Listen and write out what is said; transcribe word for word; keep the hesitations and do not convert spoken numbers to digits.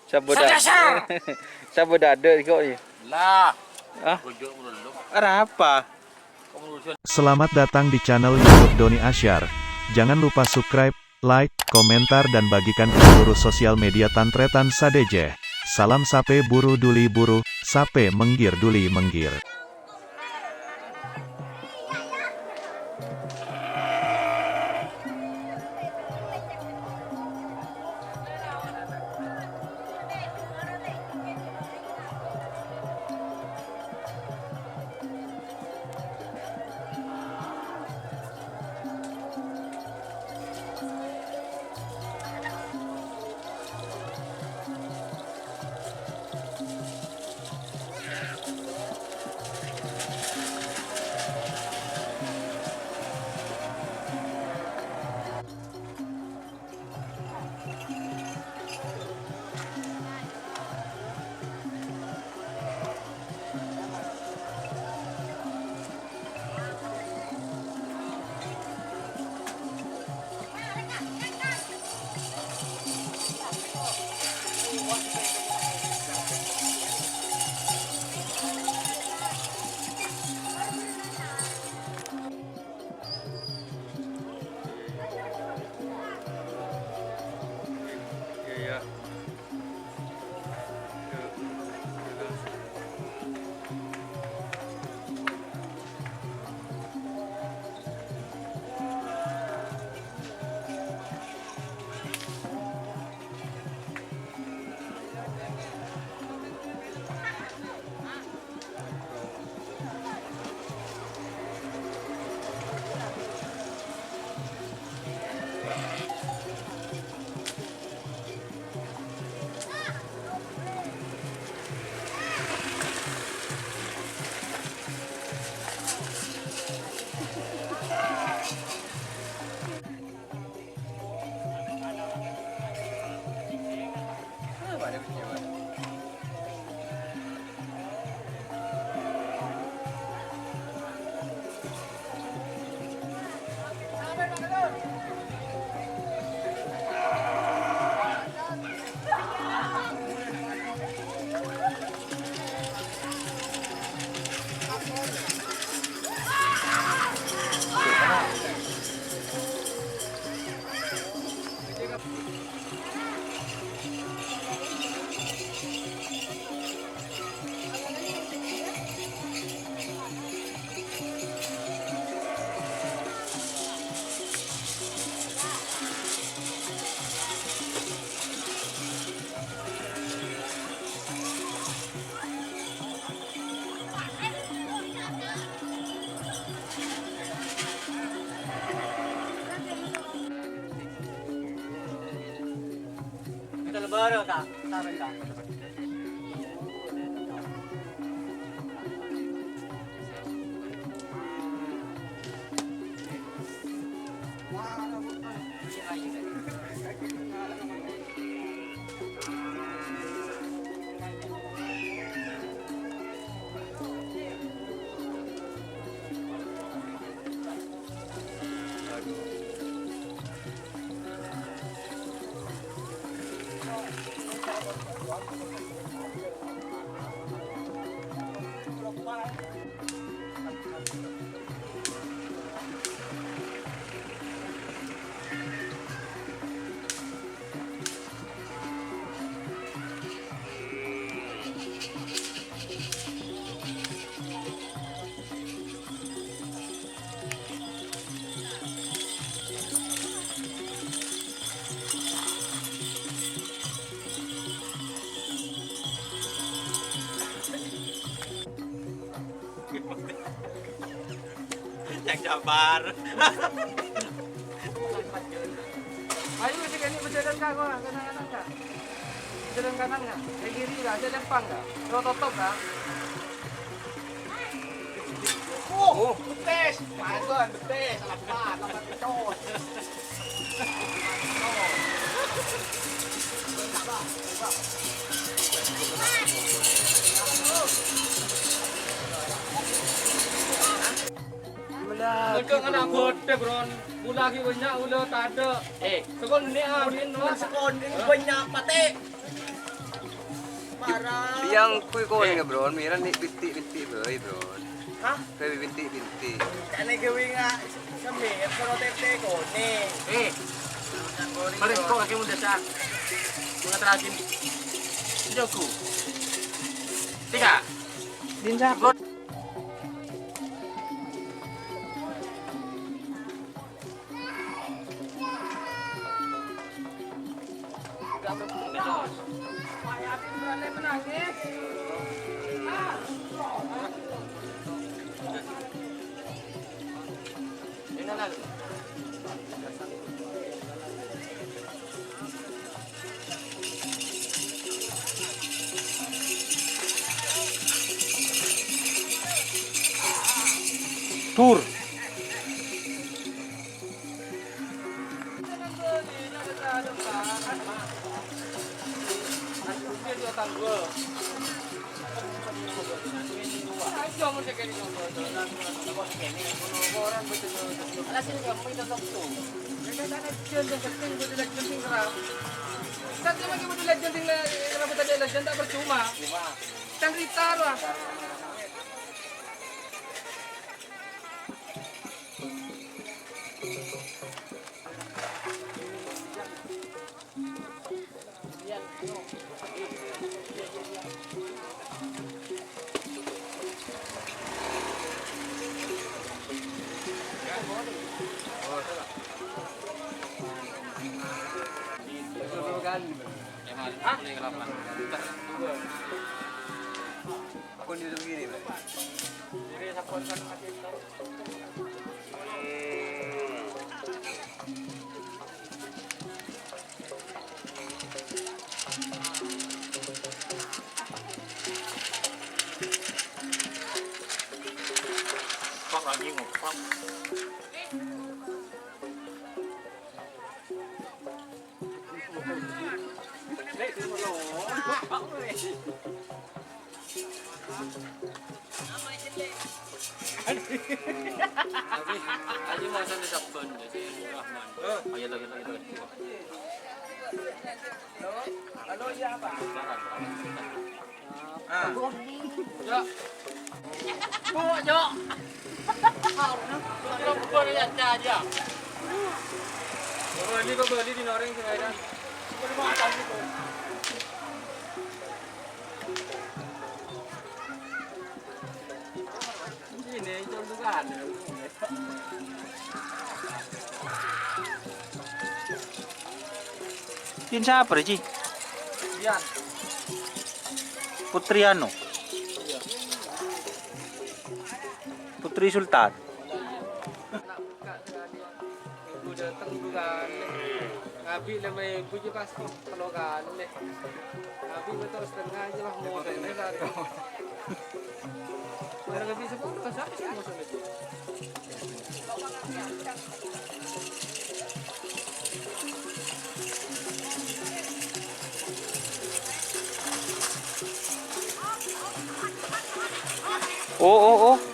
Sapa da-, sapa dada kok, ya? Lah. Ah? Arapa? Selamat datang di channel YouTube Doni Asyar. Jangan lupa subscribe, like, komentar, dan bagikan ke seluruh sosial media tan-tarètan sadhâjâ. Salam sapè buru duli buru, sapè mèngghir duli mèngghir. Yang sabar. Ayo, masih kena berjalan, Kak, gua, kena, kena, Kak. Jalan kanan nggak? Ke kiri nggak? Jalan depan nggak? Terus tutup nggak? Oh, betis. Pantuan, betis. Salah tempat, tempat betul. Ngedek anak bodoh, Bron. Pula lagi banyak udah tak ada. Eh, sekon ini angin, wah. Sekon ini banyak mati. Iyâ, engko' konèng, Bro. Mèra nè' binti'-binti' bhâi, Bro. Hah? Bhâi binti'-binti'. Jhâ' nè' ghâbây nga-, semmè, sono tètè konèng. Eh. Mari, kok kaki muda, Cak. Mengatrajin. Jago. Tiga. Din, Cak. Dur. Hah? Aku di sini, Pak. Pak lagi ngopap. Tapi, ayo mau sampai saben, jadi Rahman. Ayo, lagi, lagi, lagi. Halo, halo, iya, Pak. Ah. Cok. Bu, Cok. Cok, bubar ya, Cok, aja. Oh, ini kok beli di Noreng sih, Pak, ya? Ini makan gitu. Ini contoh kan. Din sapa, Ji? Dian. Putri anu? Iya. Putri Sultan. Ibu dateng dulu kan. Ngabi' lima ribu aja pas tello kali. Ngabi' betul setengah aja lah, mau tanya kan. Barang ngabi' sepuluh, siapa sih mau sampai? Oh, oh, oh.